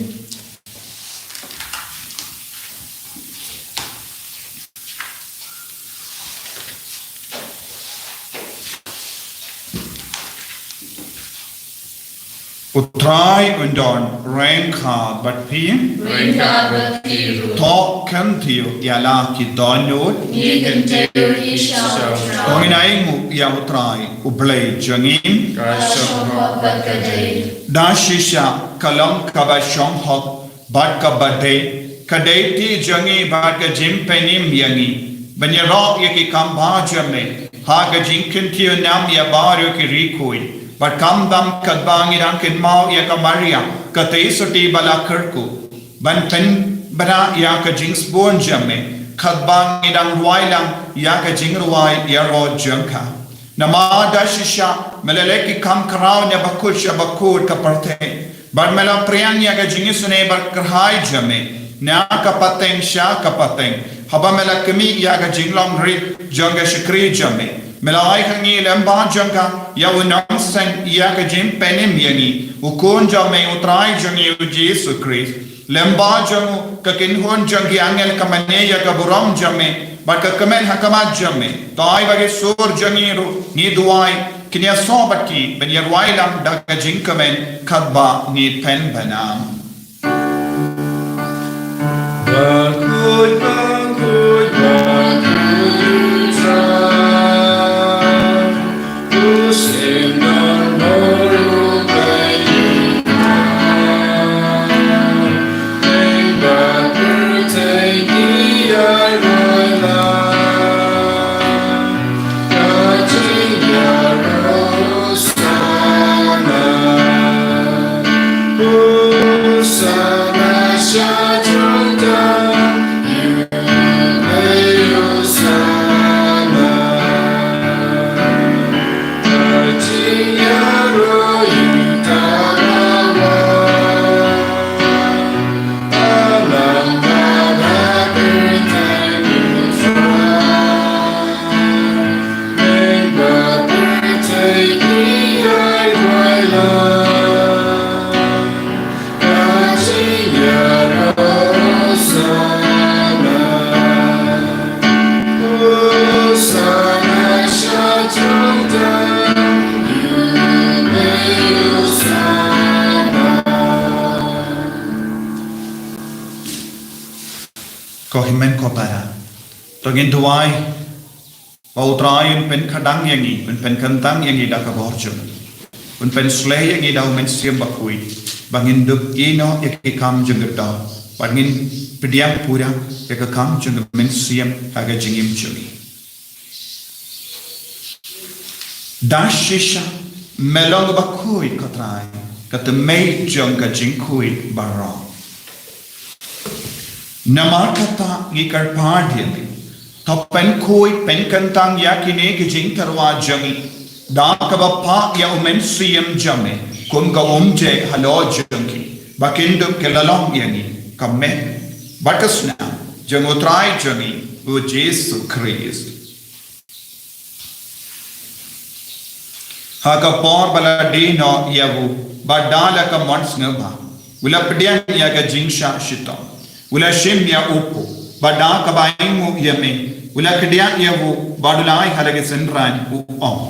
U Trai un don ryngkat bad phi. Ryngkat bad phi ruh. To kyntiew ïa la ki dohnud. Ngi kyntiew ïa phi sha U Trai. To ngin ainguh ïa U Trai U Blei jong ngi. Ka shong hok bad ka dei. Da shisha ka long kaba shong hok bad kaba dei, ka dei kti jong ngi bad ka jingpynim ïa ngi, ban ïaroh ïa ki kam bha jong me ha ka jingkyntiew nam ïa baroh ki riewkhuid, bad khamtam katba ngi dang kynmaw ïa ka Maria ka Theisotti ba la kyrkhu, ban pynbna ïa ka jingsbun jong me katba ngi dang rwai lang ïa ka jingrwai ïaroh jong ka. Namar da shisha me la leh ki kam khraw na bakut sha bakut ka pyrthei, bad me la pdiang ïa ka jingisynei bad kyrhai jong me na ka pateng sha ka pateng, haba me la khmih ïa ka jinglong rit jong ka shakri jong me. Me la ai ha ngi lem bad jong ka ïa u nongseng ïa ka jingpynim ïa ngi, U Khun jong me U Trai jong ngi U Jisu Khrist. Lem bad jong u ka kynhun jong ki angel ka mane ïa ka burom jong me, bad ka kmen ha khmat jong me. To ai ba ki sur jong ngi ruh, ngi duwai, kin ïasoh bad ki ban ïarwai lang da ka jingkmen katba ngi pynbna. Bakhuid, bakhuid, Ko hynmen ko para, to ngin duwai ba U Trai un pynkyndang ïa ngi, un pynkyndang ïa ngi da ka bor jong u, un pynsleh ïa ngi da U Mynsiem Bakhuid, ba ngin dup ïehnoh ïa ki kam jong ka doh, ba ngin pdiang pura ïa ka kam jong ka mynsiem ha ka jingim jong ngi. Da shisha me long bakhuid, ko Trai, ka tymmen jong ka jingkhuid baroh. Namar kata ngi kyrpad ïa me, to pynkhuid pynkyndang ïa kine ki jingtyrwa jong ngi da kaba phah ïa U Mynsiem jong me kum ka umjait halor jong ki, ba kin dup ki la long ïa ngi ka met bad ka snam jong U Trai jong ngi U Jisu Khrist. Ha ka por ba la die noh ïa u, bad da la ka mon sngewbha, u la pdiang ïa ka jingshah shitom, u la shim ïa u paw, bad da kaba ainguh ïa me, u la kdiah ïa u, bad u la ai ha la ki synran, u ong: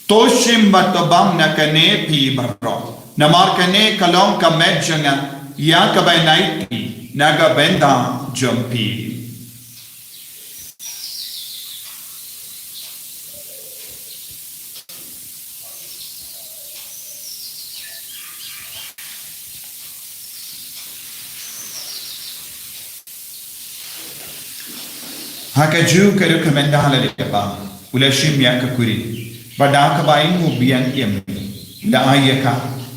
To shim bad to bam na kane phi baroh, namar kane ka long ka met jong nga, ïa kaban aiti na ka bynta jong phi. Ha kajuh ka rukom, ynda la dep bam, u la shim ïa ka kuri, bad da kaba ainguh biang ïa me, u la ai ïa ka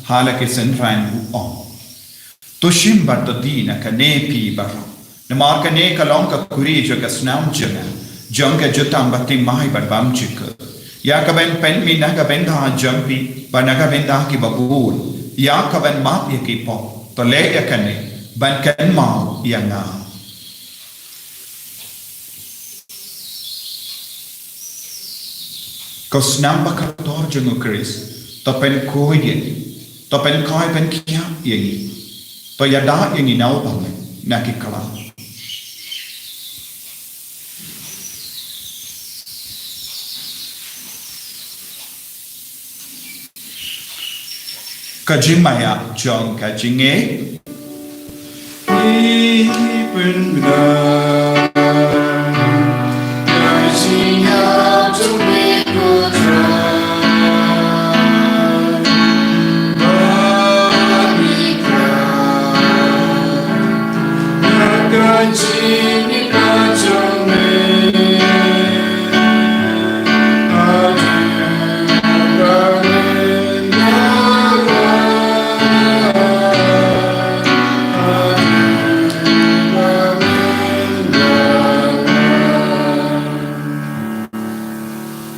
ha la ki synran, u ong: To shim bad to die na kane phi baroh, namar kane ka long ka kuri jong ka snam jong nga, jong ka jutang bathymmai bad bymjukut, ïa kaban pynmih na ka bynta jong phi bad na ka bynta kiba bun, ïa kaban map ïa ki pop. To leh ïa kane ban kynmaw ïa nga. Ko snam ba kordor jong U Khrist, to pynkhuid ïa ngi, to pynkhuid pynkhiah ïa ngi, to ïada ïa ngi na u bymman na ki khlaw. Ka jingmaïa jong ka jingngeit.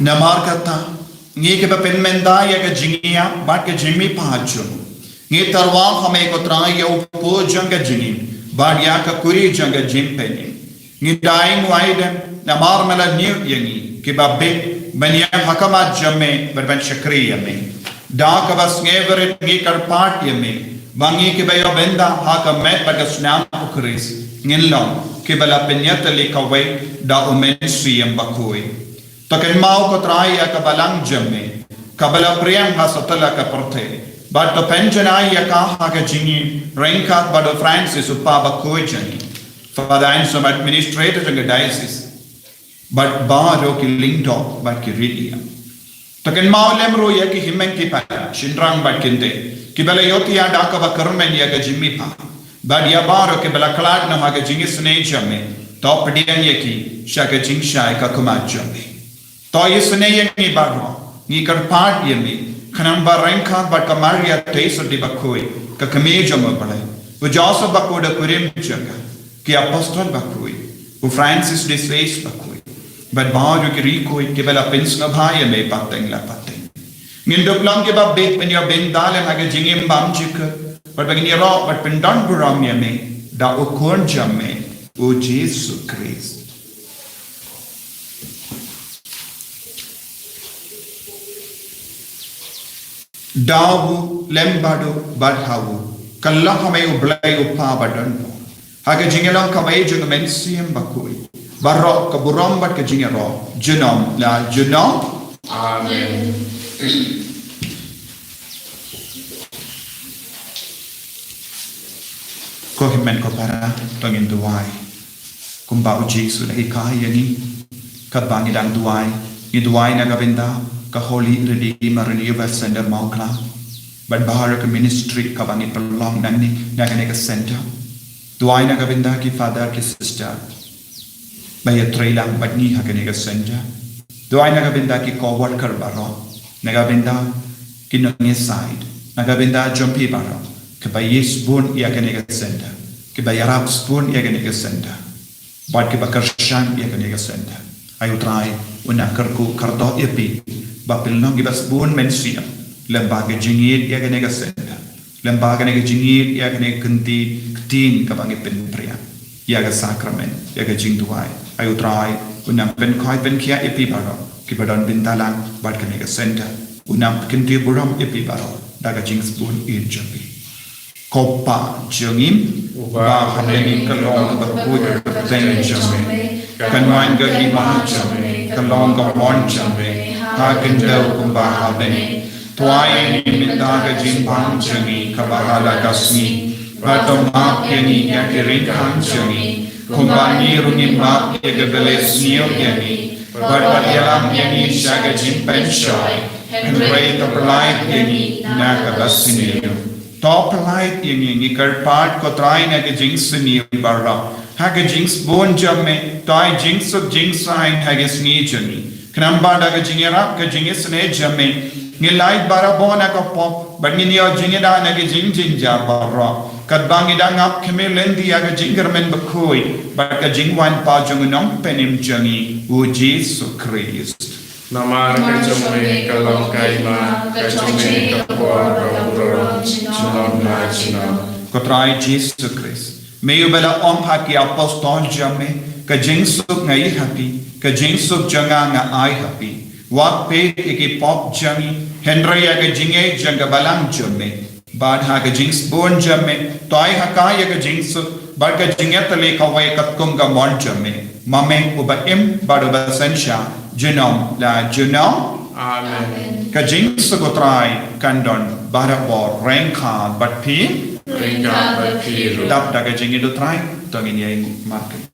Namar kata, ngi kiba pynmynta ïa ka jingïap bad ka jingmihpat jong u, ngi tyrwa ha me ko Trai ïa u paw jong ka jingim bad ïa ka kuri jong ka jingpynim. Ngi da ainguh aidem namar me la ñiewt ïa ngi kiba bit ban ïeng ha khmat jong me bad ban shakri ïa me. Da kaba sngewrit ngi kyrpad ïa me ba ngi kiba ïoh bynta ha ka met bad ka snam U Khrist ngin long kiba la pynïatylli kawei da U Mynsiem Bakhuid. To kynmaw ko Trai ïa ka balang jong me kaba la pdiang ha satlak ka pyrthei, bad to pynjanai ïa ka ha ka jingim ryngkat bad u Francis u pa bakhuid jong ngi, Father Anselm, administrator jong ka diocese, bad baroh ki lyngdoh bad ki riewniam. To kynmaw lem ruh ïa ki hynmen ki para, shynrang bad kynthei, kiba la ïohthiah da kaba kyrmen ïa ka jingmihpat. Bad ïa baroh kiba la khlad noh ha ka jingisynei jong me, to pdiang ïa ki sha ka jingshai ka khmat jong me. To isynei ïa ngi baroh, ngi kyrpad ïa me, khnang ba ryngkat bad ka Maria Theisotti bakhuid, ka kmie jong U Blei, u Joseph bakhuid u kurim jong ka, ki apostol bakhuid, u Francis de Sales bakhuid, bad baroh ki riewkhuid kiba la pynsngewbha ïa me pateng la pateng. Ngin dup long kiba bit ban ïoh bynta lem ha ka jingim bymjukut, bad ba ngin ïaroh bad pyndonburom ïa me da u Khun jong me, u Jisu Khrist. Da u, lem bad u, bad ha u, ka long ha me U Blei U Kpa badonbor, ha ka jingïalong kaba ïeit jong U Mynsiem Bakhuid, baroh ka burom bad ka jingïaroh junom la junom. Amen. Ko hynmen ko para, to ngin duwai kumba u Jisu u la hikai ïa ngi. Katba ngi dang duwai, ngi duwai na ka bynta ka Holy Redeemer Renewal Center Mawkla, bad baroh ka ministry kaba ngi pynlong nangne na kane ka center. Duwai na ka bynta ki father ki sister ba ïatreilang bad ngi ha kane ka center. Duwai na ka bynta ki co-worker baroh, na ka bynta ki nongïasaid, na ka bynta jong phi baroh kiba ïeit sbun ïa kane ka center, kiba ïarap sbun ïa kane ka center, bad kiba kyrshan ïa kane ka center. Ai U Trai un nang kyrkhu kyrdoh ïa phi ba phin long kiba sbun mynsiem lyngba ka jingïeit ïa kane ka center, lyngba kane ka jingïeit ïa kane ka ktien, ktien kaba ngi pynpriang ïa ka sakramen, ïa ka jingduwai. Ai U Trai un nang pynkhiah, pynkhiah ïa phi baroh kiba don bynta lang bad kane ka center. Un nang pynkynthih burom ïa phi baroh da ka jingsbun ïeit jong phi. Ko Pa jong ngi uba ha bneng, ka long kaba khuid ka kyrteng jong me, kan wan ka hima jong me, ka long ka mon jong me ha ka khyndew kumba ha bneng. To ai ïa ngi mynta ka jingbam jong ngi kaba ha la ka sngi, bad to map ïa ngi ïa ki ryngkang jong ngi, kumba ngi ruh ngi map ïa kiba leh sniew ïa ngi, bad wat ïalam ïa ngi sha ka jingpynshoi, hynrei to pyllait ïa ngi na kaba sniew. To pyllait ïa ngi, ngi kyrpad ko Trai, na ka jingsniew baroh, ha ka jingsbun jong me to ai jingsuk jingsaiñ ha ka sngi jong ngi, khnang ba da ka jingïarap ka jingisynei jong me ngin lait barabor na ka pop bad ngin ïoh jingïada na ka jingjynjar baroh, katba ngi dang ap khmih lynti ïa ka jingkyrmen bakhuid bad ka jingwan pat jong u Nongpynim jong ngi, u Jisu Khrist. Namar ka jong me ka long ka hima, ka jong me ka bor, ka burom junom la junom. Ko Trai Jisu Khrist, me uba la ong ha ki apostol jong me, ka jingsuk nga ai ha phi, ka jingsuk jong nga nga ai ha phi. Wat peit ïa ki pop jong ngi, hynrei ïa ka jingïeit jong ka Balang jong me. Bad ha ka jingsbun jong me to ai ha ka ïa ka jingsuk bad ka jingïatylli kawei katkum ka mon jong me, ma me uba im bad uba synshar junom la junom. Amen. Ka jingsuk u Trai kan don barabor ryngkat bad phi. Ryngkat bad phi ruh. Dap da ka jingïeit u Trai to ngin ïa markylliang.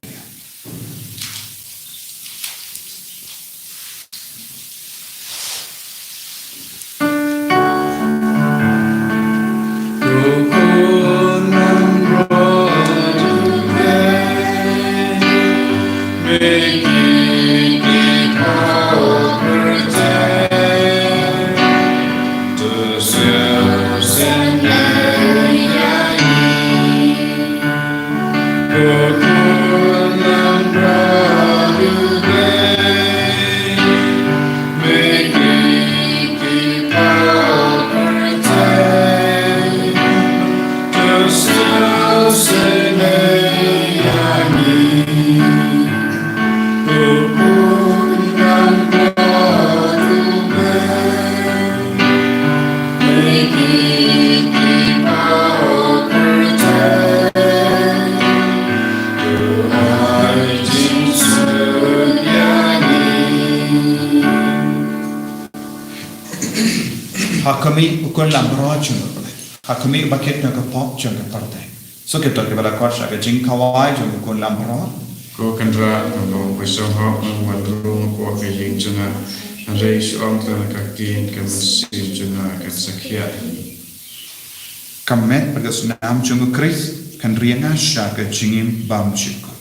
Ha khmih u Khun Lambrot jong U Blei, ha khmih u bakit na ka pop jong ka pyrthei. Suk ïa to kiba la khot sha ka jingkhawai jong U Khun Lambrot. Ko Kynrad, nga long ba shong hok, nga wan rung hapoh ka ïing jong nga. Hynrei shu ong tang ka ktien ka mynsiem jong nga kan sa khiah ïa ngi. Ka met bad ka snam jong u Khrist kan ri ïa nga sha ka jingim bymjukut.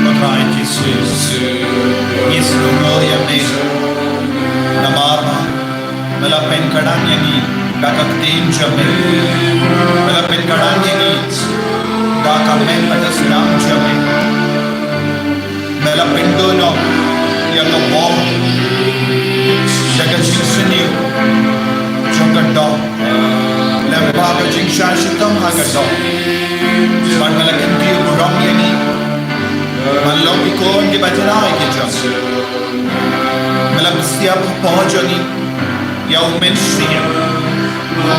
Ko Trai Jisu, ngi sngewnguh ïa me namar ba me la pynkyrdan ïa ngi da ka ktien jong me. Me la pynkyrdan ïa ngi da ka met bad ka snam jong me. Me la pynduh noh ïa ka bor da ka jingsniew jong ka doh, lem bad ka jingshah shitom ha ka doh. Bad me la kyntiew burom ïa ngi ban long ki khun kiba thymmai ki jong me. Me la pynsiap hapoh jong ngi ïa u Mynsiem,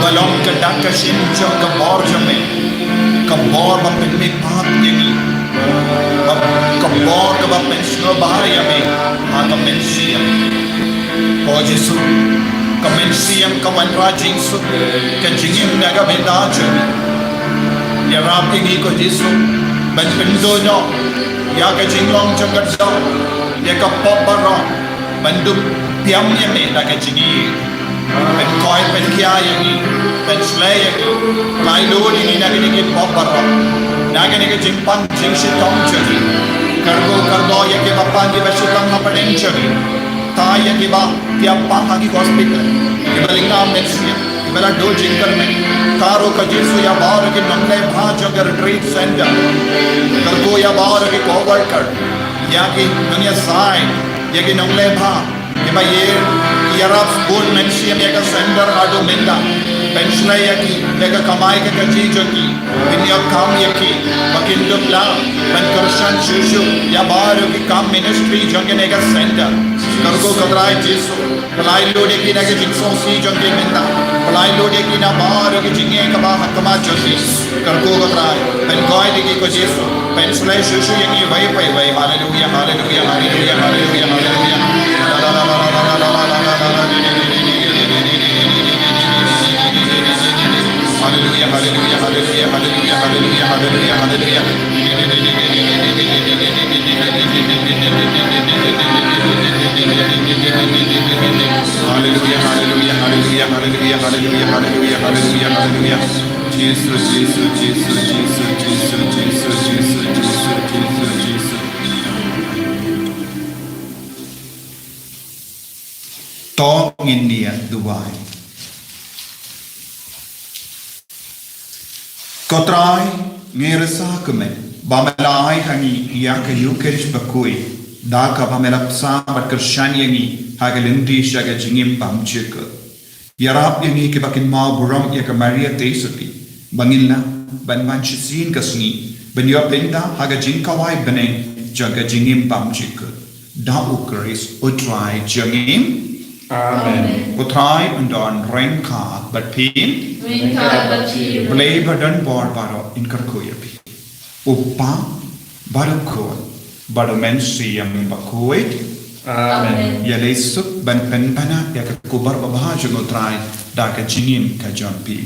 ba long ka dak ka shin jong ka bor jong me, ka bor ba pynmih pap ïa ngi, ba, ka bor kaba pynsngewbha ïa me ha ka Mynsiem. Ko Jisu, ka Mynsiem ka wanrah jingsuk, ka jingim na ka bynta jong ngi. Ïarap ïa ngi ko Jisu ban pynduh noh ïa ka jinglong jong ka doh, ïa ka pop baroh, ban dup thiam ïa me da ka jingïeit. Pynkoit pynkhia ïa ngi, pynshlei ïa ngi, laitluid ïa ngi na kine ki pop baroh, na kane ka jingpang jingshitom jong ngi. Kyrkhu kyrdoh ïa kiba pang kiba shitom hapdeng jong ngi. Thait ïa kiba thiah pang ha ki hospital, kiba lyngba Mynsiem, kiba la duh jingkyrmen. Kyrkhu ko Jisu ïa baroh ki nonglehbha jong ka retreat center. Kyrkhu ïa baroh ki co-worker, ïa ki nongïasaid, ïa ki nonglehbha kiba ïa, ïarap bun Mynsiem ïa ka center haduh mynta. Pynshlei ïa ki da ka kamai ka kajih jong ki. Pynïoh kam ïa ki ba kin dup lah ban kyrshan shuh shuh ïa baroh ki kam ministry jong kane ka center. Kyrkhu ko Trai Jisu, pyllait lut ïa ki na ka jingsngewsih jong ki mynta. Pyllait lut ïa ki na baroh ki jingeh kaba ha khmat jong ki. Kyrkhu ko Trai, pynkoit ïa ki ko Jisu. Pynshlei shuh shuh ïa ngi wei pa wei. Haleluia, haleluia, haleluia, haleluia, haleluia. Haleluia, haleluia, haleluia, haleluia, haleluia, haleluia, haleluia. Haleluia, haleluia, haleluia, haleluia, haleluia, haleluia, haleluia, haleluia. Jisu, Jisu, Jisu, Jisu. To ngin ïa duwai. Ko Trai, ngi rasa kumne ba me la ai ha ngi ïa ka Ïukharist bakhuid, da kaba me la bsa bad kyrshan ïa ngi ha ka lynti sha ka jingim bymjukut. Ïarap ïa ngi kiba kynmaw burom ïa ka Maria Theisotti ba ngin lah ban wan shisien ka sngi ban ïoh bynta ha ka jingkhawai bneng jong ka jingim bymjukut. Da U Khrist U Trai jong ngi. Amen. U Trai un don ryngkat bad phi. Ryngkat bad phi. Blei ba don bor baroh un kyrkhu ïa phi. U Kpa bad u Khun bad u Mynsiem Bakhuid. Amen. Ïaleh suk ban pynbna ïa ka khubor babha jong u Trai da ka jingim ka jong phi.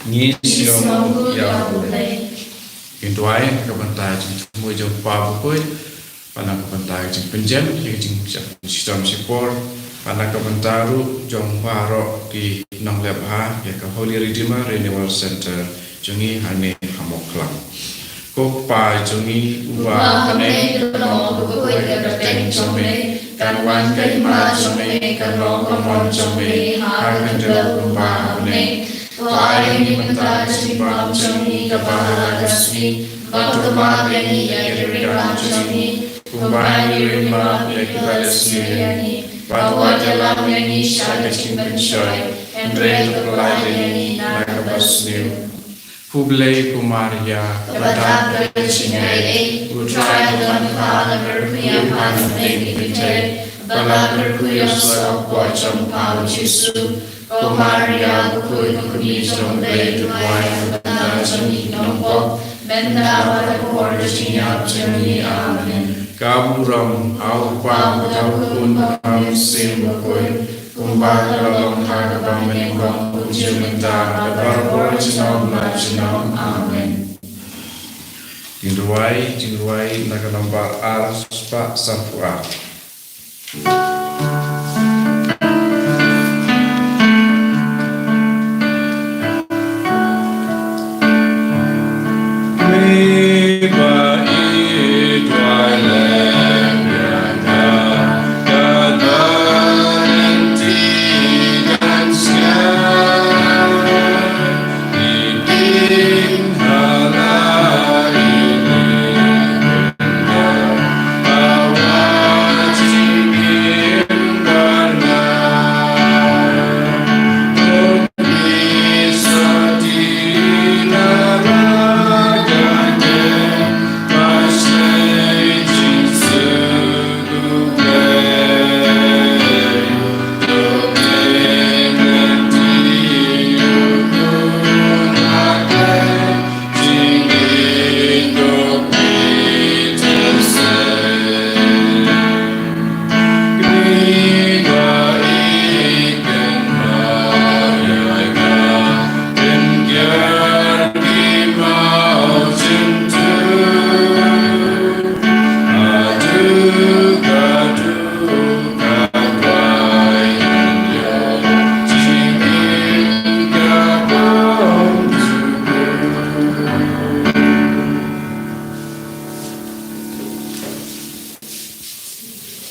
Ngi sngewnguh ïa u Blei. Ngin duwai na ka bynta jingthmu jong u Kpa Bakhuid, bad na ka bynta jingpynjem ïa ka jingshitom shipor, bad na ka bynta ruh jong baroh ki nongleh bha ïa ka Holy Redeemer Renewal Center jong ngi hangne ha Mawkhlang. Ko Kpa jong ngi uba ha bneng, kan long bakhuid ka kyrteng jong me, kan wan ka hima jong me, kan long ka mon jong me ha ka khyndew kumba ha bneng. To ai ïa ngi mynta ka jingbam jong ngi kaba ha la ka sngi, bad to map ïa ngi ïa ki riewkam jong ngi, kumba ngi ring map ïa kiba la sniew ïa ngi, bad wat ïalam ïa ngi sha ka jingpynshoi, hynrei to pyllait ïa ngi na kaba sniew. Khublei ko Maria, kaba dap ka jingaiei, u Trai u don bad u la kyrkhu ïa pha na pdeng ki kynthei, bad la kyrkhu ïa u soh u kpoh jong pha u Jisu. Ko Maria, bakhuid ka kmie jong u Blei, to duwai na ka bynta jong ngi ki nongpop, mynta bad ha ka por ka jingïap jong ngi. Amen. Ka burom ha u Kpa bad ha u Khun bad ha u Mynsiem Bakhuid, kumba ka la long ha kaba mynnyngkong, kumjuh mynta, bad barabor junom la junom. Amen. Jingrwai, jingrwai na ka nombar ar spah sanphew ar.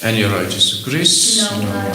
Yn ïaroh Jisu Khrist. Amen.